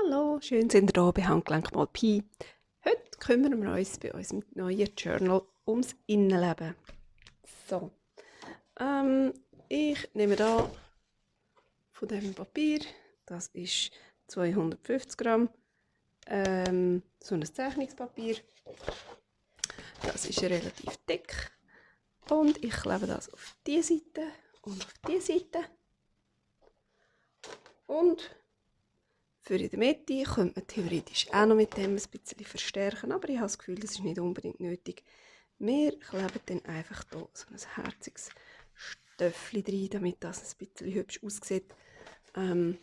Hallo, schön sind ihr da bei Handgelenk mal Pi. Heute kümmern wir uns bei unserem neuen Journal ums Innenleben. So, ich nehme da von diesem Papier, das ist 250 Gramm, so ein Zeichnungspapier. Das ist relativ dick und ich klebe das auf diese Seite und auf diese Seite. Und für in der Mitte könnte man theoretisch auch noch mit dem ein bisschen verstärken, aber ich habe das Gefühl, das ist nicht unbedingt nötig. Wir kleben dann einfach hier so ein herziges Stöffchen rein, damit das ein bisschen hübsch aussieht. Beim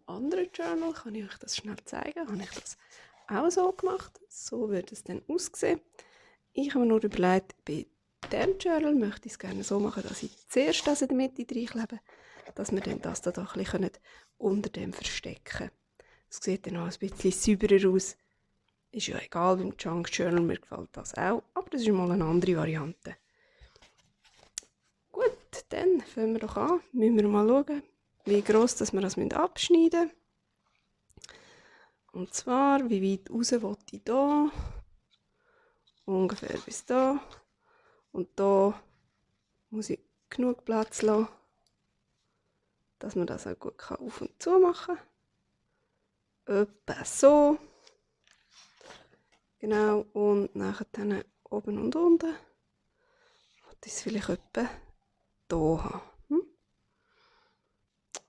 anderen Journal kann ich euch das schnell zeigen. Habe ich das auch so gemacht. So würde es dann aussehen. Ich habe mir nur überlegt, bei diesem Journal möchte ich es gerne so machen, dass ich zuerst das in der Mitte reinklebe, dass wir dann das da ein bisschen unter dem verstecken können. Es sieht dann auch ein bisschen sauberer aus. Ist ja egal, beim Junk Journal, mir gefällt das auch. Aber das ist mal eine andere Variante. Gut, dann fangen wir doch an. Müssen wir mal schauen, wie gross dass wir das abschneiden müssen. Und zwar, wie weit raus will ich hier? Ungefähr bis da. Und da muss ich genug Platz lassen, dass man das auch gut auf und zu machen kann. Etwa so. Genau, und nachher dann oben und unten. Das ist vielleicht etwa hier haben.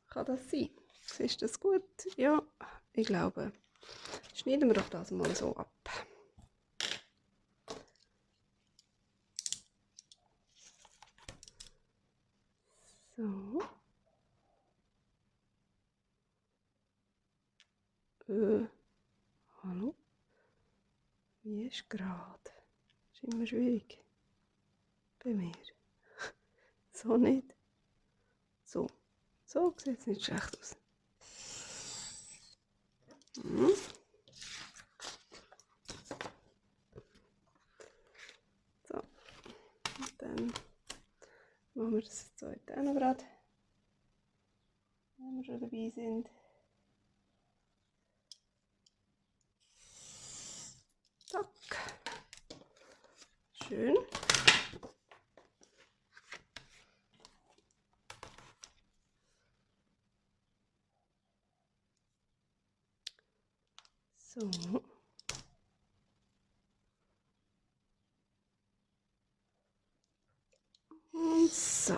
Kann das sein? Ist das gut? Ja, ich glaube. Schneiden wir doch das mal so ab. So. Hallo? Wie ist gerade? Ist immer schwierig. Bei mir. So nicht. So. So sieht es nicht schlecht aus. So. Und dann machen wir das zweite auch noch gerade. Wenn wir schon dabei sind. Zack. Schön. So. Und so.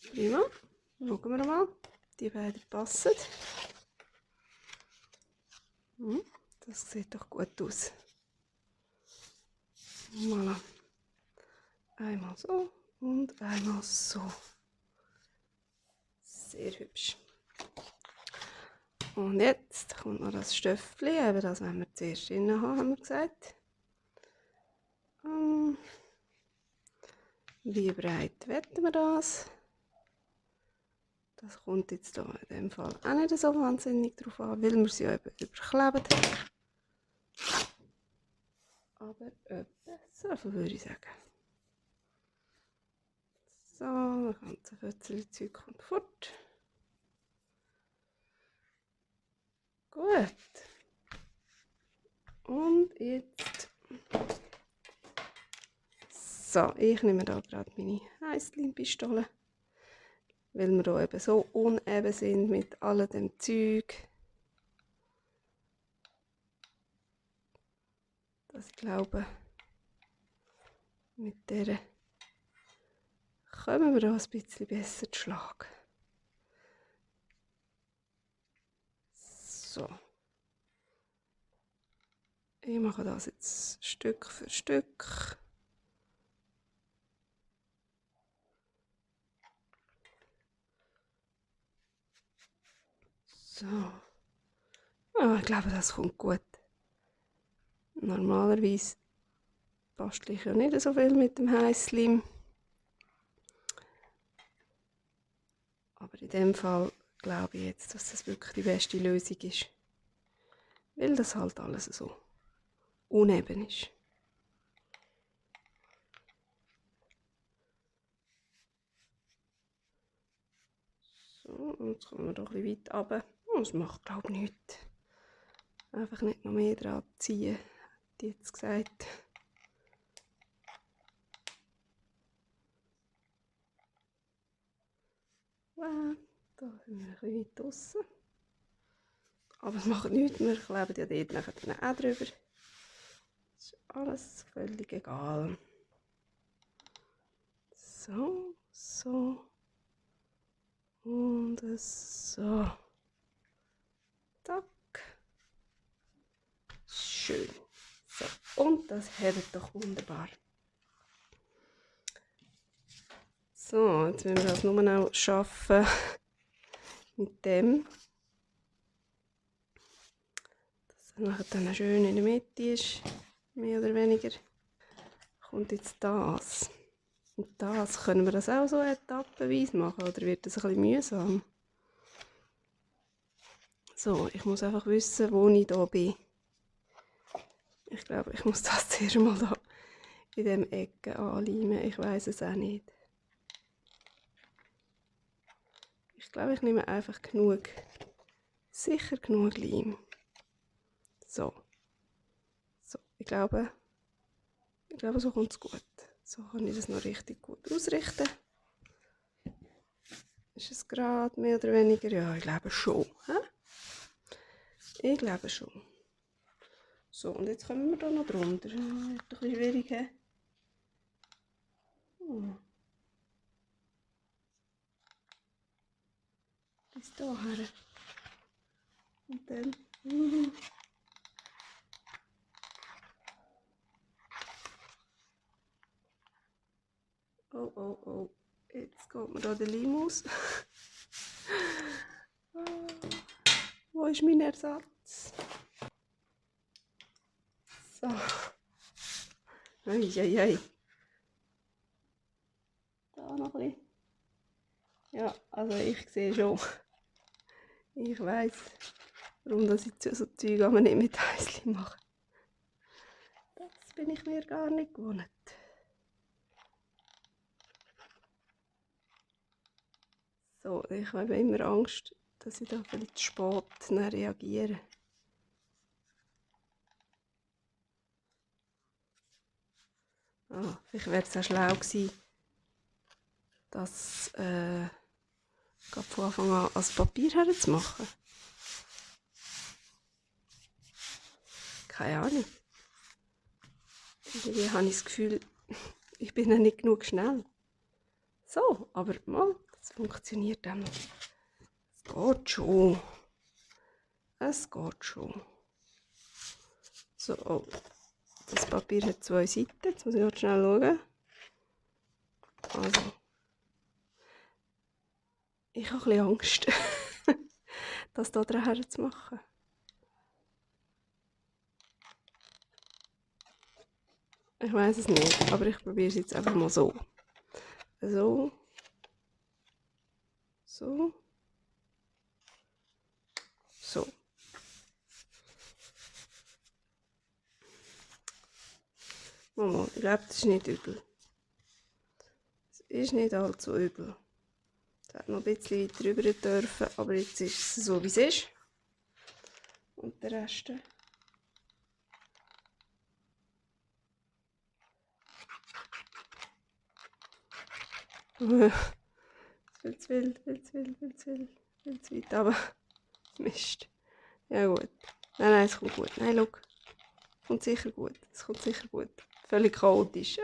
Prima. Schauen wir mal. Die beiden passen. Das sieht doch gut aus. Voilà. Einmal so und einmal so. Sehr hübsch. Und jetzt kommt noch das Stöffchen, eben das wollen wir zuerst drin haben wir gesagt. Wie breit wollen wir das? Das kommt jetzt hier in dem Fall auch nicht so wahnsinnig drauf an, weil wir sie ja eben überkleben. Aber etwa so würde ich sagen. So, das ganze Fötzchen-Zeug kommt fort. Gut. Und jetzt. So, ich nehme da gerade meine Heißlin-Pistole, weil wir hier eben so uneben sind mit all dem Zeug, dass ich glaube, mit der kommen wir da ein bisschen besser zu Schlag. So. Ich mache das jetzt Stück für Stück. So. Oh, ich glaube, das kommt gut. Normalerweise bastle ich ja nicht so viel mit dem Heißleim. Aber in dem Fall glaube ich jetzt, dass das wirklich die beste Lösung ist. Weil das halt alles so uneben ist. So, und jetzt kommen wir doch ein bisschen weit runter. Das macht, glaube ich, nichts. Einfach nicht noch mehr dran ziehen, hätte ich jetzt gesagt. Wow, da sind wir ein bisschen weit draussen. Aber es macht nichts, wir kleben ja dort nachher auch drüber. Das ist alles völlig egal. So, so. Und so. Zack. Schön. So, und das hebt doch wunderbar. So, jetzt müssen wir das nur noch schaffen mit dem, dass er nachher dann schön in der Mitte ist, mehr oder weniger. Kommt jetzt das. Und das, können wir das auch so etappenweise machen, oder wird das ein bisschen mühsam? So, ich muss einfach wissen, wo ich hier bin. Ich glaube, ich muss das zuerst mal da in dieser Ecke anleimen. Ich weiß es auch nicht. Ich glaube, ich nehme einfach genug, sicher genug Leim. So. So, ich glaube, so kommt es gut. So kann ich das noch richtig gut ausrichten. Ist es gerade mehr oder weniger? Ja, ich glaube schon. Ich glaube schon. So, und jetzt kommen wir da noch drunter. Das ist ein bisschen schwierig. Bis daher. Und dann. Oh, oh, oh. Jetzt geht mir da der Leim aus. Wo ist mein Ersatz? So. Eieiei. Da noch ein bisschen. Ja, also ich sehe schon. Ich weiss, warum dass ich so Zeug aber nicht mit Häuschen mache. Das bin ich mir gar nicht gewohnt. So, ich habe immer Angst, dass ich da vielleicht zu spät reagiere. Vielleicht wäre es auch schlau gewesen, das von Anfang an als Papier herzumachen. Keine Ahnung. Irgendwie habe ich das Gefühl, ich bin ja nicht genug schnell. So, aber mal, das funktioniert auch noch. Es geht schon. Es geht schon. So, oh. Das Papier hat 2 Seiten. Jetzt muss ich noch schnell schauen. Also, ich habe ein bisschen Angst, das hier dran zu machen. Ich weiß es nicht, aber ich probiere es jetzt einfach mal so. So. So. So. Mama, ich glaube, das ist nicht übel. Es ist nicht allzu übel. Es hat noch ein bisschen weiter rüber dürfen, aber jetzt ist es so, wie es ist. Und der Rest. Viel zu wild, viel zu wild, viel zu wild, viel zu weit, aber Mist. Ja gut. Nein, es kommt gut. Nein, schau. Kommt sicher gut. Es kommt sicher gut. Völlig chaotisch.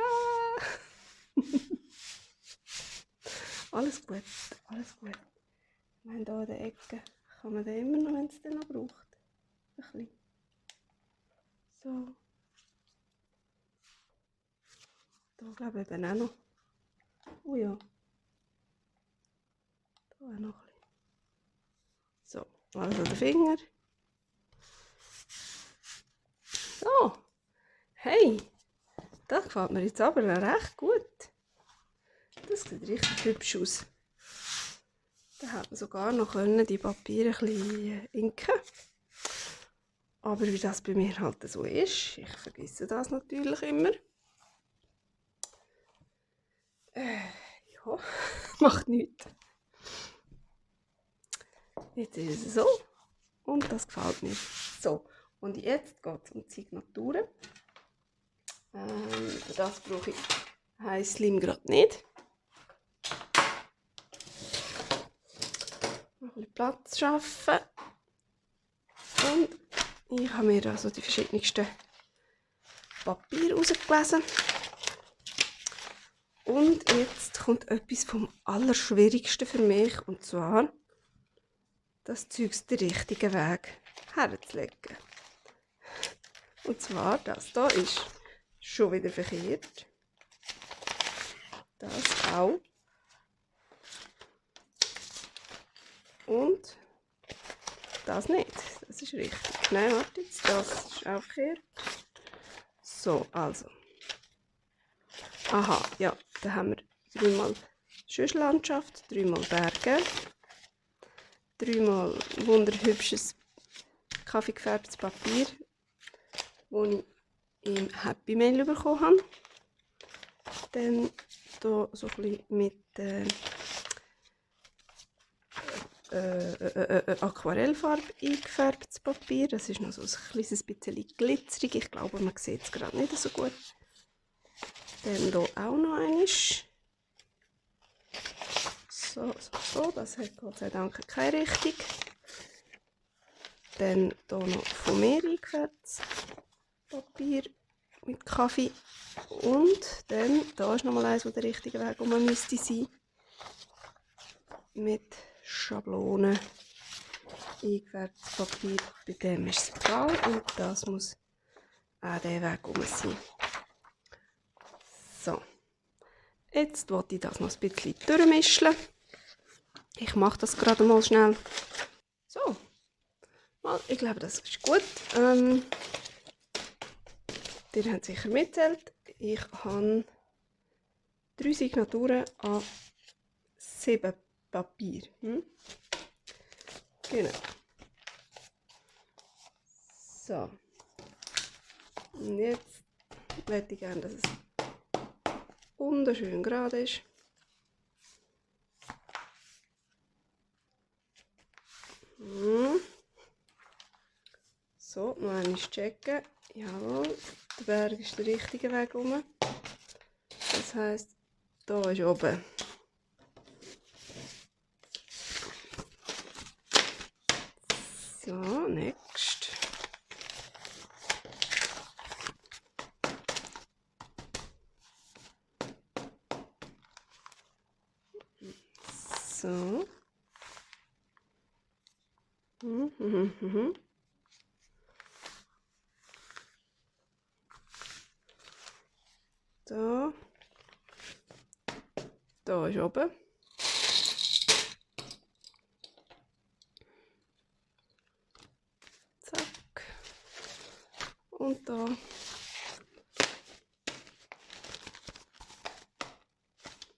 Alles gut, alles gut. Ich meine, hier in der Ecke kann man den immer noch, wenn es den noch braucht. Ein bisschen. So. Da glaube ich eben auch noch. Oh ja. Da auch noch ein bisschen. So, also der Finger. So. Hey, das gefällt mir jetzt aber recht gut. Das sieht richtig hübsch aus. Da hätte man sogar noch die Papiere ein bisschen inken. Aber wie das bei mir halt so ist, ich vergesse das natürlich immer. Ja, macht nichts. Jetzt ist es so und das gefällt mir. So, und jetzt geht es um die Signaturen. Für das brauche ich Heißleim gerade nicht. Noch ein bisschen Platz schaffen. Und ich habe mir also die verschiedensten Papiere rausgelesen. Und jetzt kommt etwas vom Allerschwierigsten für mich, und zwar das Zeug den richtigen Weg herzulegen. Und zwar, das hier ist schon wieder verkehrt. Das auch. Und das nicht. Das ist richtig. Nein, warte jetzt, das ist auch verkehrt. So, also. Aha, ja, da haben wir 3-mal Schüssellandschaft, 3-mal Berge, 3-mal wunderhübsches kaffeegefärbtes Papier, das ich im Happy Mail bekommen habe. Dann hier so ein bisschen mit Aquarellfarbe eingefärbtes Papier. Das ist noch so ein kleines bisschen glitzerig. Ich glaube, man sieht es gerade nicht so gut. Dann hier auch noch eines. So. Das hat Gott sei Dank keine Richtung. Dann hier noch von mir eingefärbtes Papier mit Kaffee. Und dann, da ist nochmal eins, wo der richtige Weg um müsste sein. Mit Schablonen eingefärbtes Papier. Bei dem ist es blau und das muss auch der Weg um sein. So. Jetzt wollte ich das noch ein bisschen durchmischen. Ich mache das gerade mal schnell. So. Ich glaube, das ist gut. Ihr habt sicher mitgezählt. Ich habe 3 Signaturen an 7 Papier. Genau. So. Und jetzt möchte ich gerne, dass es wunderschön gerade ist. So, noch einmal checken. Jawohl, der Berg ist der richtige Weg um. Das heisst, da ist oben. So, next. So. Da ist oben. Zack. Und da.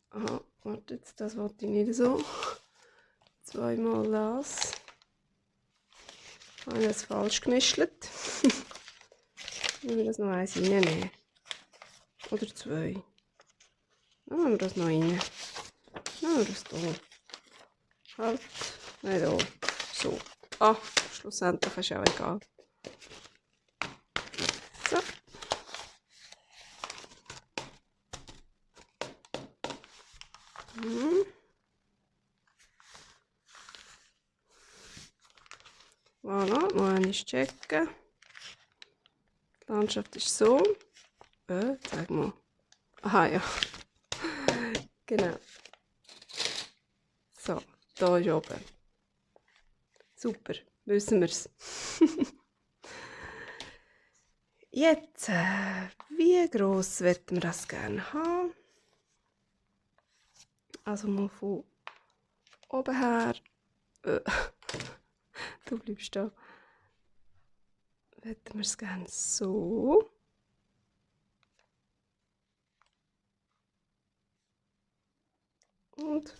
Aha, warte jetzt, das wollte ich nicht so. 2-mal das. Habe ich das falsch gemischt. Wenn wir das noch eins reinnehmen. Oder 2. Dann nehmen wir das noch rein. Dann nehmen wir das hier. Halt. Nein, hier. So. Ah, schlussendlich ist auch egal. So. Voilà, noch einmal checken. Die Landschaft ist so. Zeig mal. Aha, ja. Genau. So, da ist oben. Super, wissen wir es. Jetzt, wie gross möchten wir das gerne haben? Also mal von oben her. Du bleibst da. Möchten wir es gerne so. Und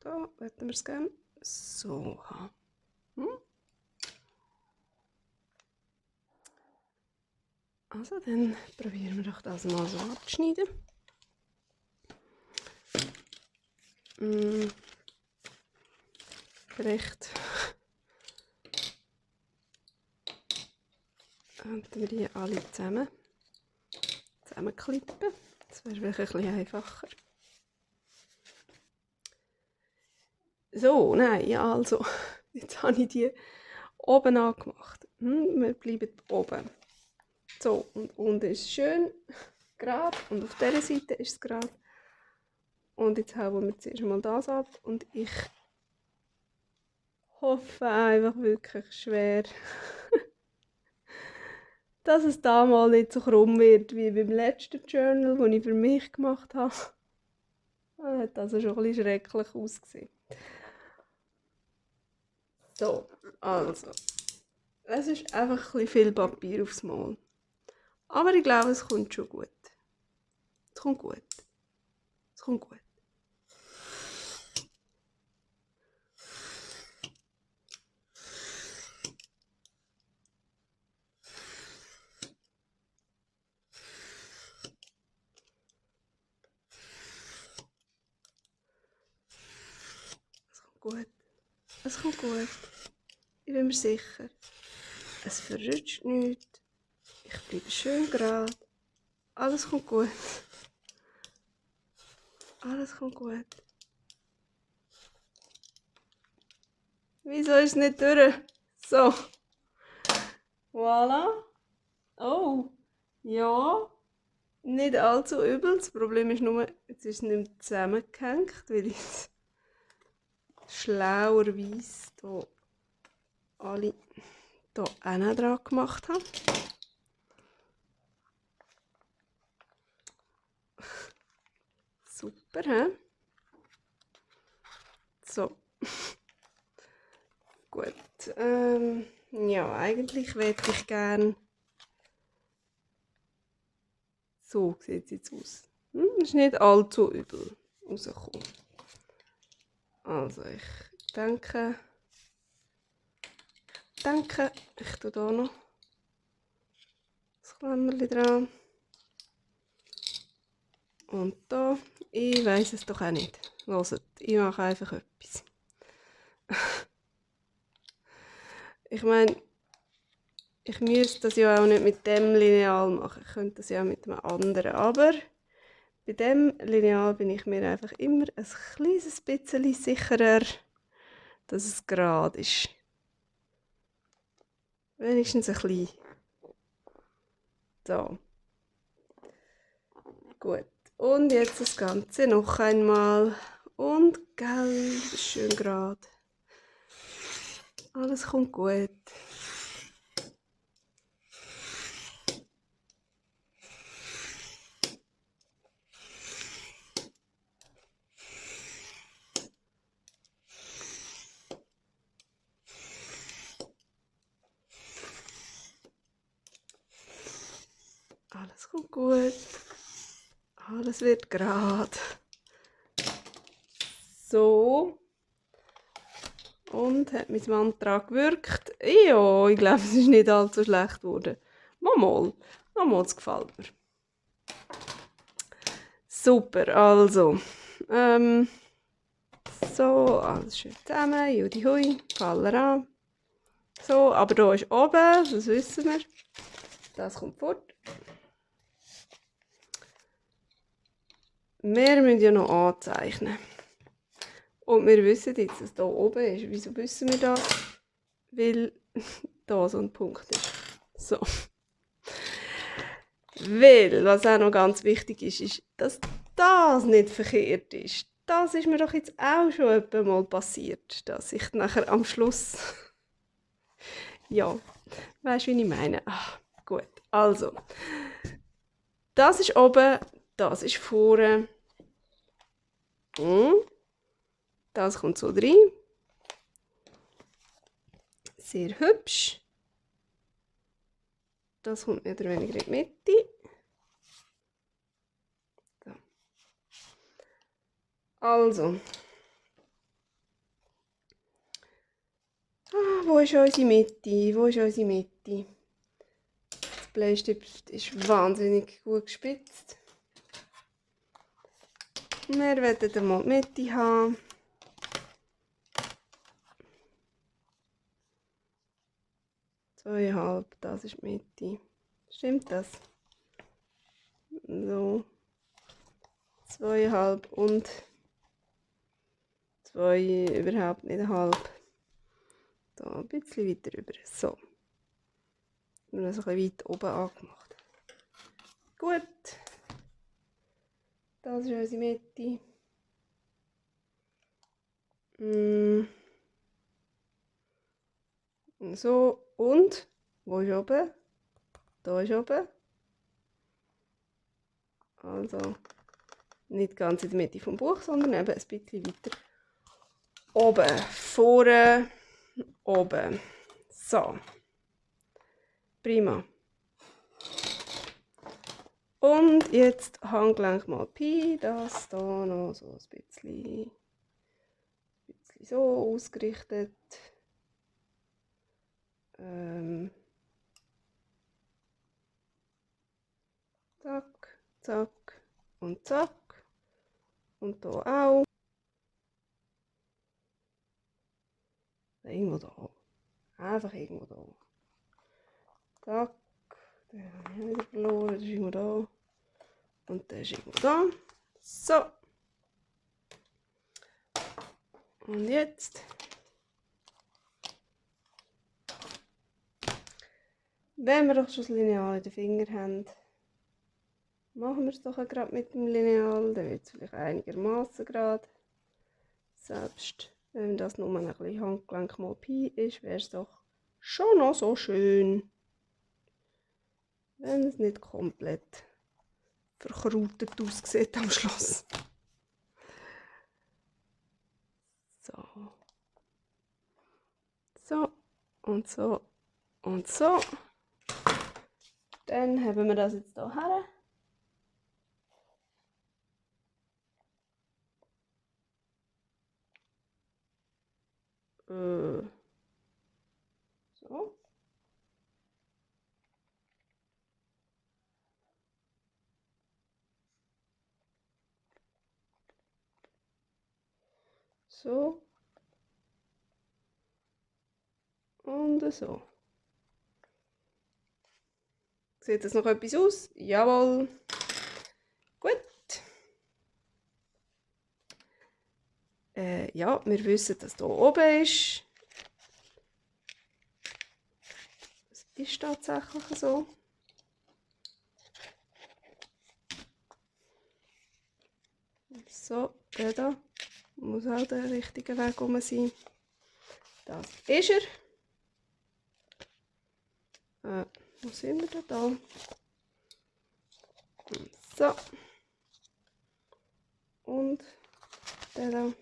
da möchten wir es gerne so haben. Also dann probieren wir doch das mal so abzuschneiden. gerecht. Und wir die alle zusammenklippen. Das wäre vielleicht ein bisschen einfacher. So, nein, ja, also, jetzt habe ich die oben angemacht. Wir bleiben oben. So, und unten ist es schön gerade und auf dieser Seite ist es gerade. Und jetzt hauen wir zuerst mal das ab und ich hoffe einfach wirklich schwer, dass es da mal nicht so krumm wird wie beim letzten Journal, das ich für mich gemacht habe. Das hat also schon ein bisschen schrecklich ausgesehen. So, also. Es ist einfach ein bisschen viel Papier aufs Mal. Aber ich glaube, es kommt schon gut. Es kommt gut. Es kommt gut. Es kommt gut. Es kommt gut. Ich bin mir sicher. Es verrutscht nichts. Ich bleibe schön gerade. Alles kommt gut. Alles kommt gut. Wieso ist es nicht durch? So. Voilà. Oh. Ja. Nicht allzu übel. Das Problem ist nur, jetzt ist es nicht mehr zusammengehängt, weil ich es schlauerweise hier alle hier auch dran gemacht habe. Super, hä? So. Gut. Ja, eigentlich hätte ich gerne. So sieht es jetzt aus. Ist nicht allzu übel rausgekommen. Also ich denke, ich tue hier noch das Klemmerchen dran. Und da, ich weiss es doch auch nicht. Hört, ich mache einfach etwas. Ich meine, ich müsste das ja auch nicht mit dem Lineal machen. Ich könnte das ja auch mit einem anderen. Aber bei dem Lineal bin ich mir einfach immer ein kleines bisschen sicherer, dass es gerade ist. Wenigstens ein bisschen. So. Gut. Und jetzt das Ganze noch einmal. Und gell, schön gerade. Alles kommt gut. Alles kommt gut. Alles wird gerade. So. Und hat mein Mantra gewirkt? Ja, ich glaube, es ist nicht allzu schlecht geworden. Mal, das gefällt mir. Super, also. So, alles schön zusammen. Judi hui, Faller an. So, aber hier ist oben, das wissen wir. Das kommt fort. Wir müssen ja noch anzeichnen. Und wir wissen jetzt, dass hier oben ist. Wieso wissen wir das? Weil da so ein Punkt ist. So. Weil, was auch noch ganz wichtig ist, ist, dass das nicht verkehrt ist. Das ist mir doch jetzt auch schon etwa mal passiert, dass ich nachher am Schluss... ja, weißt du, wie ich meine? Ach, gut, also. Das ist oben, das ist vorne. Das kommt so rein. Sehr hübsch. Das kommt mehr oder weniger in die Mitte. So. Also. Wo ist unsere Mitte? Wo ist unsere Mitte? Das Bleistift ist wahnsinnig gut gespitzt. Wir werden einmal die Mitte haben. Zweieinhalb, das ist die Mitte. Stimmt das? So. 2,5 und 2 überhaupt nicht halb. Da ein bisschen weiter rüber. So. Wir haben das ein bisschen weit oben angemacht. Gut. Das ist unsere Mitte. So. Und? Wo ist oben? Da ist oben. Also nicht ganz in der Mitte vom Buch, sondern eben ein bisschen weiter oben. Vorne, oben. So. Prima. Und jetzt Handgelenk mal Pi, das hier noch so ein bisschen so ausgerichtet. Zack, zack und zack. Und hier auch. Irgendwo da. Einfach irgendwo da. Zack. Den habe ich wieder verloren. Das ist irgendwo da. Und der ist irgendwo da. So. Und jetzt. Wenn wir doch schon das Lineal in den Fingern haben, machen wir es doch gerade mit dem Lineal. Dann wird es vielleicht einigermaßen gerade. Selbst wenn das nur ein bisschen Handgelenk mal Pi ist, wäre es doch schon noch so schön, wenn es nicht komplett verkrautet aussieht am Schluss. So. So und so und so. Dann haben wir das jetzt hier her. So. So. Und so. Sieht das noch etwas aus? Jawohl. Gut. Ja, wir wissen, dass hier oben ist. Es ist tatsächlich so. So, der da muss auch der richtige Weg rum sein. Das ist er. Wo sind wir denn da? So. Und der da.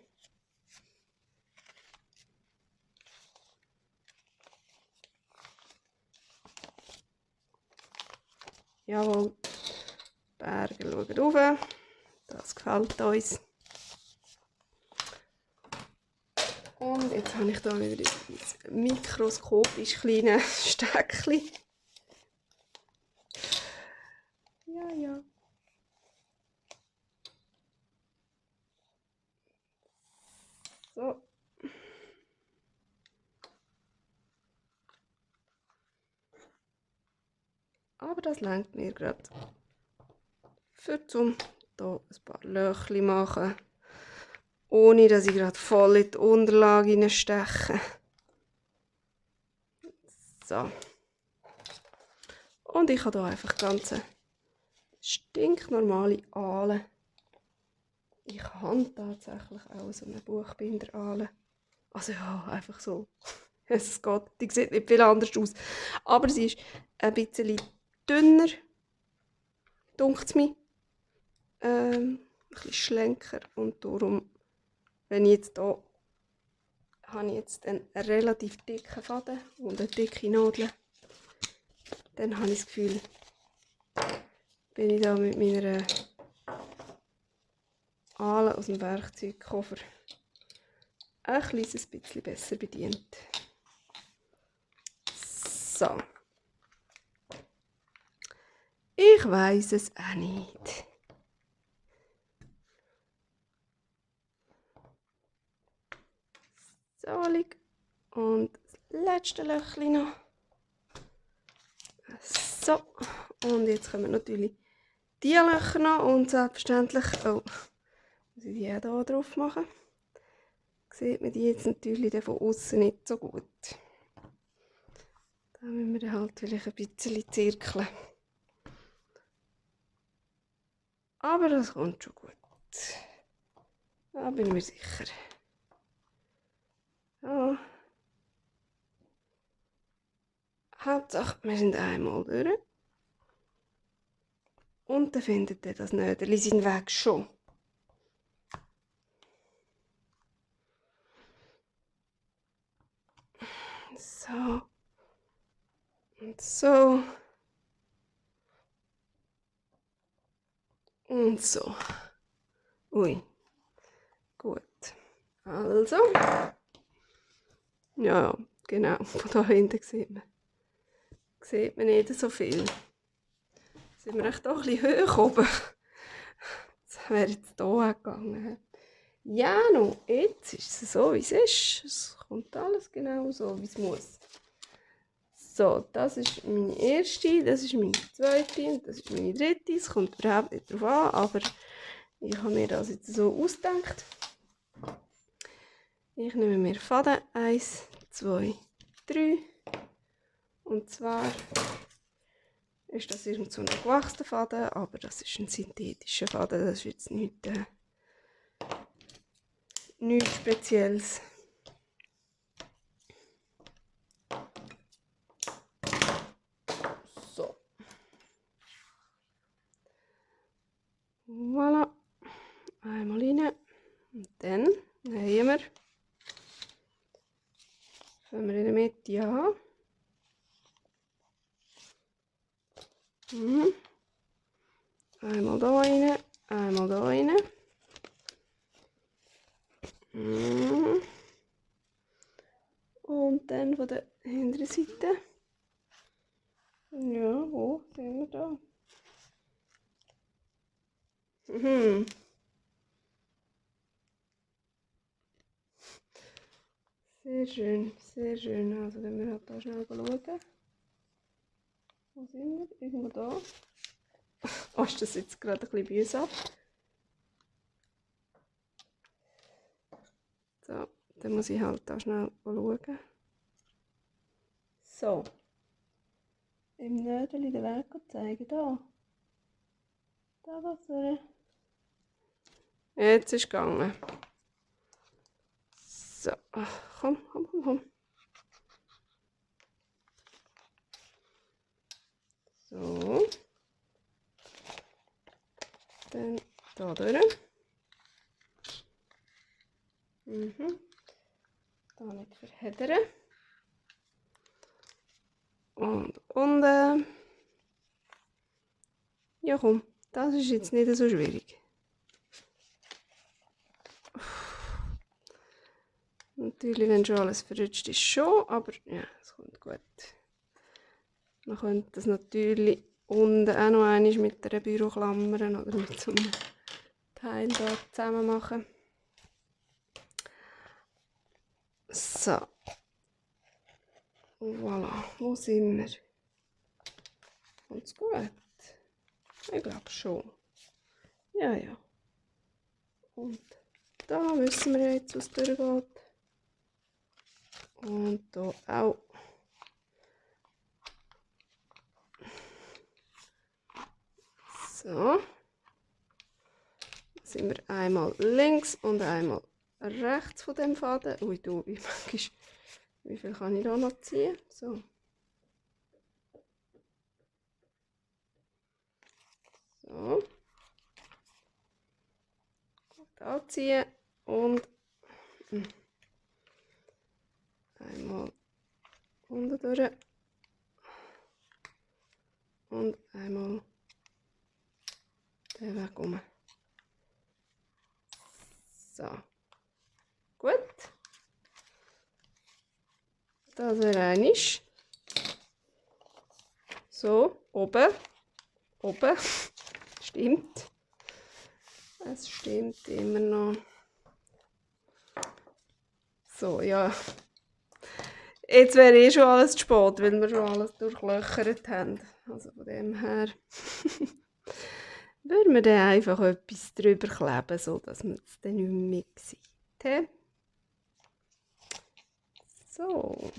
Jawohl. Berge schauen rauf. Das gefällt uns. Und jetzt habe ich da wieder ein mikroskopisch kleines Steckchen. Ja, ja. So. Aber das reicht mir gerade. Für zum hier ein paar Löchchen machen. Ohne dass ich gerade voll in die Unterlage hineinsteche. So. Und ich habe hier einfach ganz stinknormale Aale. Ich habe tatsächlich auch so eine Buchbinder-Aale. Also ja, einfach so. Es geht, die sieht nicht viel anders aus. Aber sie ist ein bisschen dünner, dunkt es mir. Ein bisschen schlanker. Und darum, wenn ich jetzt hier, habe ich jetzt einen relativ dicken Faden und eine dicke Nadel. Dann habe ich das Gefühl, bin ich da mit meiner Aale aus dem Werkzeugkoffer ein kleines bisschen besser bedient. So. Ich weiss es auch nicht. So, und das letzte Löchchen noch. So, und jetzt kommen natürlich die Löcher noch und selbstverständlich, oh, muss ich die auch hier drauf machen. Sieht man die jetzt natürlich von außen nicht so gut. Da müssen wir dann halt vielleicht ein bisschen zirkeln. Aber das kommt schon gut. Da bin ich mir sicher. So. Hauptsache, wir sind einmal durch. Und dann findet ihr das Nöderli seinen Weg schon. So. Und so. Und so. Ui. Gut. Also. Ja, genau. Von da hinten sieht man nicht so viel. Sind wir echt auch ein bisschen hoch oben. Das wäre jetzt hier gegangen. Ja, no, jetzt ist es so, wie es ist. Es kommt alles genau so, wie es muss. So, das ist meine erste, das ist meine zweite und das ist meine dritte. Es kommt überhaupt nicht darauf an, aber ich habe mir das jetzt so ausgedacht. Ich nehme mir Faden 1, 2, 3. Und zwar ist das irgend so ein gewachsener Faden, aber das ist ein synthetischer Faden, das ist jetzt nichts Spezielles. So. Voilà. Einmal rein. Und dann haben wir, fangen wir in der Mitte an. Einmal da rein, einmal da rein. Und dann von der hinteren Seite. Ja, wo sind wir da? Sehr schön, sehr schön. Also wenn wir halt da schnell schauen. Wo sind wir? Irgendwo da. Oh, ist das jetzt gerade ein bisschen mühsam. So, dann muss ich halt da schnell schauen. So. Im Nödeli den Weg zeigen. Da. Da geht's durch. Jetzt ist es gegangen. So, ach, komm. So. Dann da durch. Da nicht verheddern. Und unten. Ja komm, das ist jetzt nicht so schwierig. Natürlich, wenn schon alles verrutscht ist, schon, aber ja, es kommt gut. Man könnte das natürlich unten auch noch einmal mit einer Büroklammer oder mit so einem Teil da zusammen machen. So. Voilà, wo sind wir? Kommt's gut? Ich glaube schon. Ja. Und da wissen wir jetzt, was durchgeht. Und da auch. So. Jetzt sind wir einmal links und einmal rechts von dem Faden. Ui, du, wie viel kann ich da noch ziehen? So. So. Da ziehen und einmal unten durch und einmal den Weg um. So. Gut. Das wäre einisch. So, oben. Stimmt. Es stimmt immer noch. So, ja. Jetzt wäre eh schon alles zu spät, weil wir schon alles durchlöchert haben. Also von dem her würden wir dann einfach etwas drüber kleben, sodass man es dann nicht mehr sieht. So.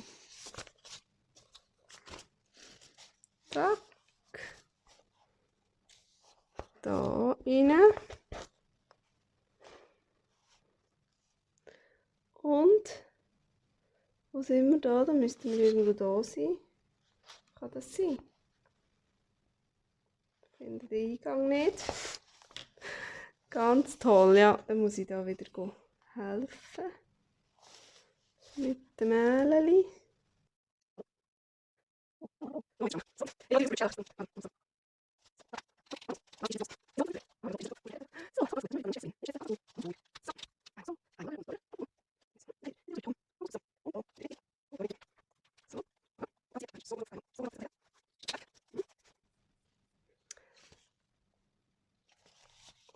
Zack. Da rein. Und wo sind wir da? Da müssten wir irgendwo da sein. Kann das sein? Ich finde den Eingang nicht. Ganz toll, ja. Dann muss ich da wieder helfen. Mit dem Mähleli.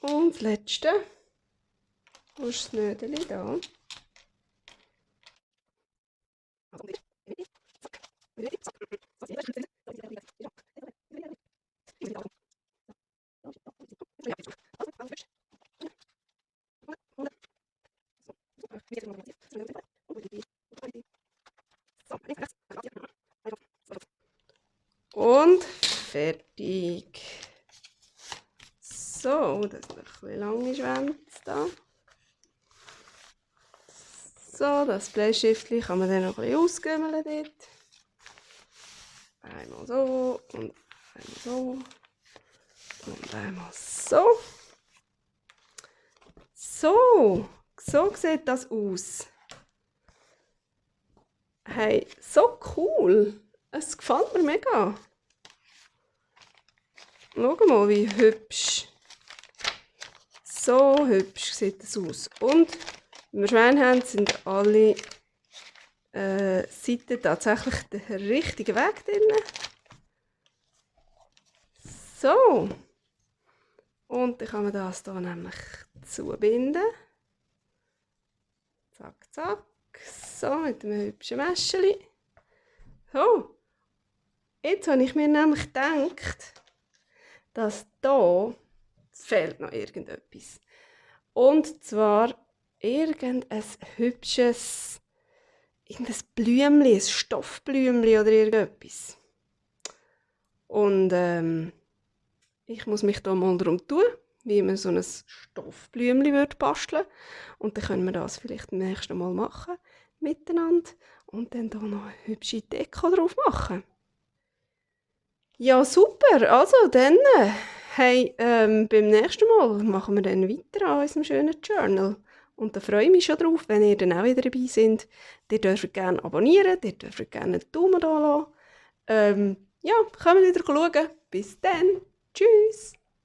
Und das letzte. Wo ist das Nödeli da? Und fertig. So, das ist noch ein bisschen lange Schwänze da. So, das Bleistiftchen kann man dann noch ein bisschen ausgümmeln dort. Einmal so und einmal so und einmal so. So sieht das aus. Hey, so cool. Es gefällt mir mega. Schau mal, wie hübsch. So hübsch sieht das aus. Und wie wir Schwäne haben, sind alle Seiten tatsächlich der richtige Weg drin. So. Und dann kann man das hier nämlich zubinden. Zack, zack. So, mit einem hübschen Mäscheli. So. Jetzt habe ich mir nämlich gedacht, dass da fehlt noch irgendetwas. Und zwar irgendein hübsches Blümchen, ein Stoffblümchen oder irgendetwas. Und ich muss mich da mal darum tun, wie man so ein Stoffblümchen basteln würde. Und dann können wir das vielleicht das nächste Mal machen miteinander und dann hier noch eine hübsche Deko drauf machen. Ja, super. Also dann, hey, beim nächsten Mal machen wir dann weiter an unserem schönen Journal. Und da freue ich mich schon drauf, wenn ihr dann auch wieder dabei seid. Ihr dürft gerne abonnieren, ihr dürft gerne einen Daumen da lassen. Ja, kommt wieder schauen. Bis dann. Tschüss.